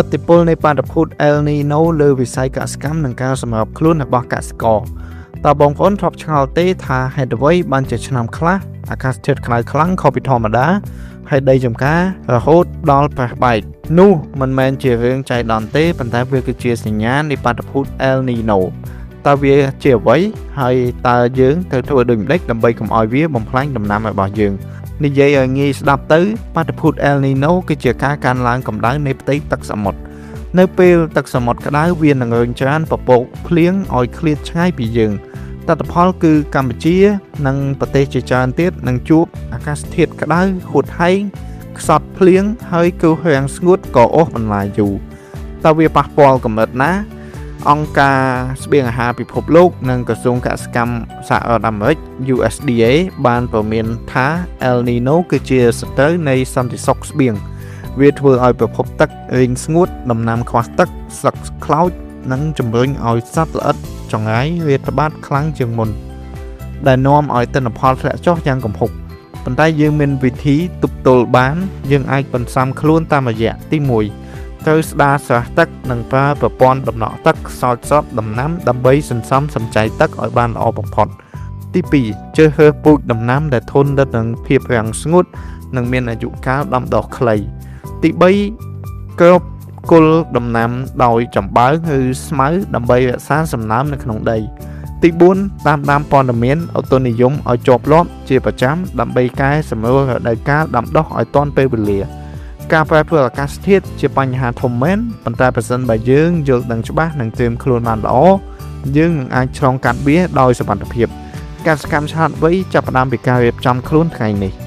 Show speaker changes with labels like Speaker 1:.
Speaker 1: ឥទ្ធិពលនៃបាតុភូត El Nino លើវិស័យកសិកម្មនិងការសម្របខ្លួនរបស់កសិករតើបងប្អូនធ្លាប់ឆ្ងល់ទេថាហេតុអ្វីបានជាឆ្នាំខ្លះអាកាសធាតុក្តៅខ្លាំងខុសពីធម្មតាហើយដីចម្ការរហូតដល់ប្រេះបែកនោះមិនមែនជារឿងចៃដន្យទេប៉ុន្តែវាគឺជាសញ្ញានៃបាតុភូត El Nino តើវាជាអ្វីហើយតើយើងត្រូវធ្វើដូចម្តេចដើម្បីកុំឲ្យវាបំផ្លាញដំណាំរបស់យើងនិយាយឲ្យងាយស្ដាប់ទៅបាតុភូត El Nino គឺជាការកើនឡើងកម្ដៅនៃផ្ទៃទឹកសមុទ្រនៅពេលទឹកសមុទ្រក្តៅវានឹងរុញច្រានពពកភ្លៀងឲ្យឃ្លាតឆ្ងាយពីយើងលទ្ធផលគឺកម្ពុជានិងប្រទេសជាច្រើនទៀតនឹងជួបអាកាសធាតុក្តៅហួតហែងខ្សត់ភ្លៀងហើយគ្រោះរាំងស្ងួតក៏អូសបន្លាយយូរតើវាប៉ះពាល់កម្រិតណា អង្គការស្បៀងអាហារពិភពលោកនិងក្រសួងកសិកម្មសហរដ្ឋអាមេរិក USDA បានព្រមានថា El Nino គឺជាសត្រូវនៃសន្តិសុខស្បៀងវាធ្វើឲ្យប្រភពទឹករីងស្ងួតដំណាំខ្វះទឹកស្លឹកខ្លោចនិងជំរុញឲ្យសត្វល្អិតចង្រៃរាតត្បាតខ្លាំងជាងមុនដែលនាំឲ្យទិន្នផលធ្លាក់ចុះយ៉ាងគំហុកប៉ុន្តែយើងមានវិធីទប់ទល់បានយើងអាចបន្សាំខ្លួនតាមរយៈទី1ត្រូវស្ដារស្រះទឹកនិងប្រើប្រព័ន្ធដំណក់ទឹកស្រោចស្រពដំណាំដើម្បីសន្សំសំចៃទឹកឲ្យបានល្អបំផុតទី2ជ្រើសរើសពូជដំណាំដែលធន់ទៅនឹងភាពរាំងស្ងួតនិងមានអាយុកាលដាំដុះខ្លីទី3គ្របគល់ដំណាំដោយចំបើងឬស្មៅដើម្បីរក្សាសំណើមនៅក្នុងដីទី4តាមដានព័ត៌មានឧតុនិយមឲ្យជាប់លាប់ជាប្រចាំដើម្បីកែសម្រួលរដូវកាលដាំដុះឲ្យទាន់ពេលវេលាការប្រែប្រួលអាកាសធាតុជាបញ្ហាធំមែនប៉ុន្តែប្រសិនបើយើងយល់ដឹងច្បាស់និងត្រៀមខ្លួនបានល្អយើងនឹងអាចឆ្លងកាត់វាដោយសុវត្ថិភាពកសិកម្មឆ្លាតវៃចាប់ផ្ដើមពីការរៀបចំខ្លួនថ្ងៃនេះ។